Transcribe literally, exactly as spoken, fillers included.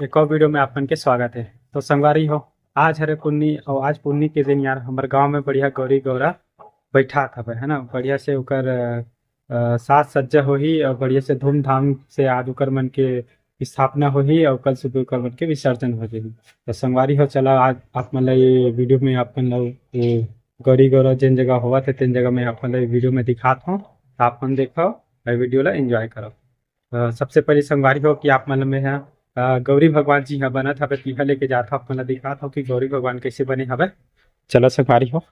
एक और वीडियो में आप मन के स्वागत है। तो संगवारी हो, आज हरे पुन्नी, और आज पुन्नी के दिन यार, हमर गांव में बढ़िया गौरी गौरा बैठात हवे, है ना। बढ़िया से ओकर, अ, अ, साज सज्जा होही और बढ़िया से धूमधाम से आज ओकर मन के स्थापना होही और कल सुबह ओकर मन के विसर्जन हो जाही। तो संगवारी हो, चला आज आप मन ला ये वीडियो में आप मन ला ये गौरी गौरा जेन जगह होवत हे, तेन जगह में आप मन ला ये वीडियो में दिखात हूँ। आप मन देखो और वीडियो ला एंजॉय करो। अ, सबसे पहले संगवारी हो कि आप मन में ह, अ, गौरी भगवान जी ह बनत हवे, तिहा लेके जात हव, आप मन ला दिखात हव कि गौरी भगवान कैसे बने हवे। चलो संगवारी हो।